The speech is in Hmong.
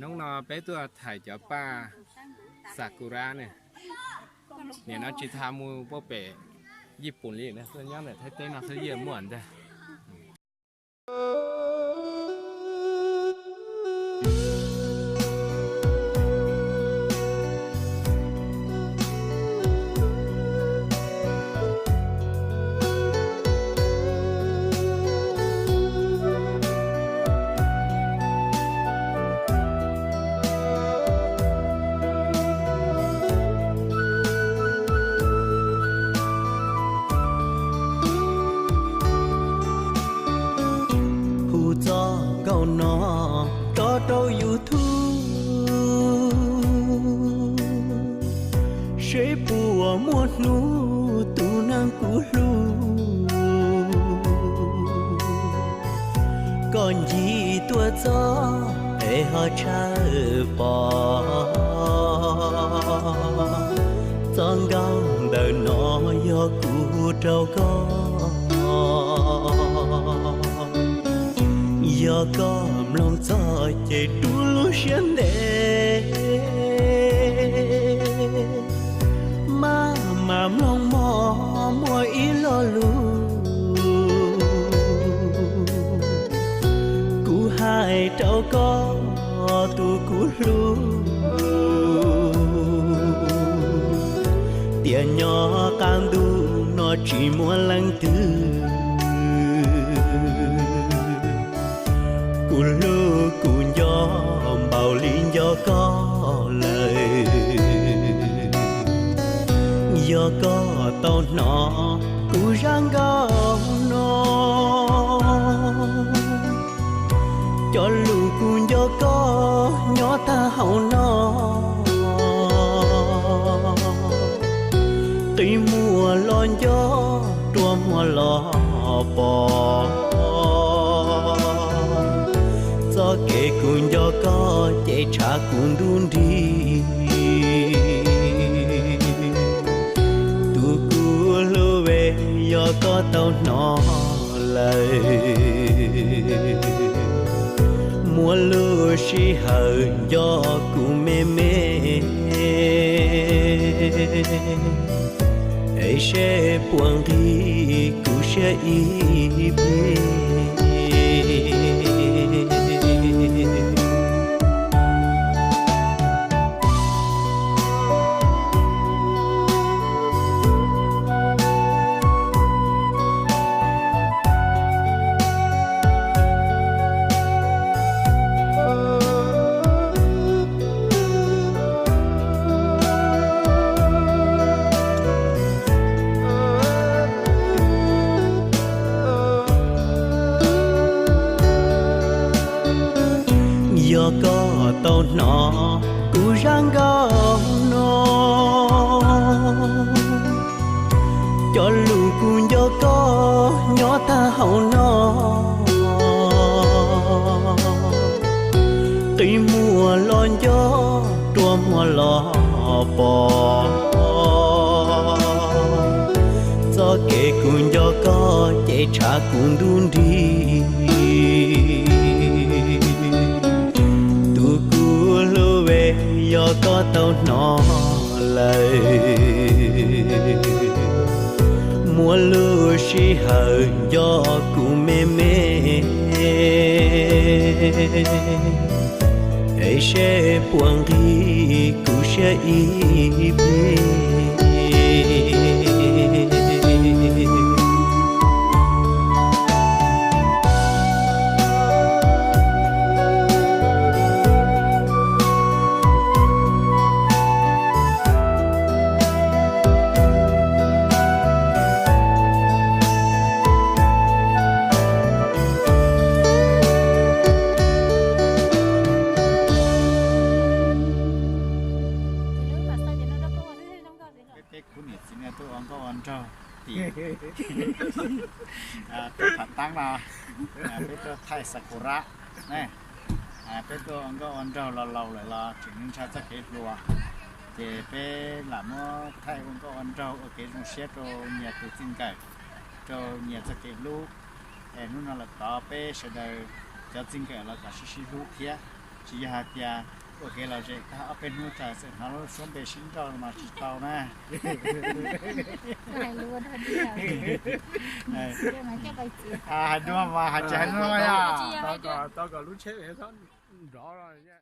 Hnub no peb tuaj thaij cov paj sakura ne. Nim no tsis tas mus puag pem Yij Pum li na, tuaj nyob ntawm Thaib teb no thiaj yeej muaj ntag. Hu txoj nkauj no tso rau YouTube, seb puas muaj hnub tus neeg kuv hlub, koj ncig tuaj txog es ho tshawb pom. Txoj nkauj ntawm no yog kuv hu rau koj, yog koj mloog txog ces rub lub siab ntev, maj mam mloog mog muaj ib lo lus. Kuv hais rau koj tus kuv hlub, tias nyob qab ntuj no tsis muaj leej twg, kuv hlub kuv nco npaum li nco koj lawm. Yog koj tau hnov kuv zaj nkauj no, cov lus kuv nco koj nyob tag hauv no, qi muag los nco, rua muag los pom. Txoj kev kuv nco koj ces tshav kuv ntuj nrig. Tus kuv hlub es, yog koj tau hnov lawm, muaj lub sij hawm nco kuv me me, es seb puas nqig kuv siab ib pliag. Yog koj tau hnov kuv zaj nkauj no, cov lus kuv nco koj nyob tag hauv no, qi muag los nco, rua muag los pom. Txoj kev kuv nco koj ces tshav kuv ntuj nrig. Tus kuv hlub es, yog koj tau hnov lawm, muaj lub sij hawm nco kuv me me, es seb puas nqig kuv siab ib pliag. Peb khub niam txiv no tuaj ua nkauj ua nraug tim, tuaj tham tag no, peb tuaj thaij sakura ne. Peb tuaj ua nkauj ua nraug los laus lawm los tseem ntshaw txoj kev hluas, ces peb lam muab thaij ua nkauj ua nraug ua kev zoo siab rau nyias tus txij nkawm, rau nyias txoj kev hlub. Es hnub no los thov peb sawv daws cov txij nkawm los kom sib sib hlub thiab. Tsis yog hais tias ua kev lom zem tag ob peb hnub tas txawm hnov lub suab npe sib nrauj mas tsis tau na. Hais dua mas hais tsis hais dua yog. Tau kom lub tsheb nrov.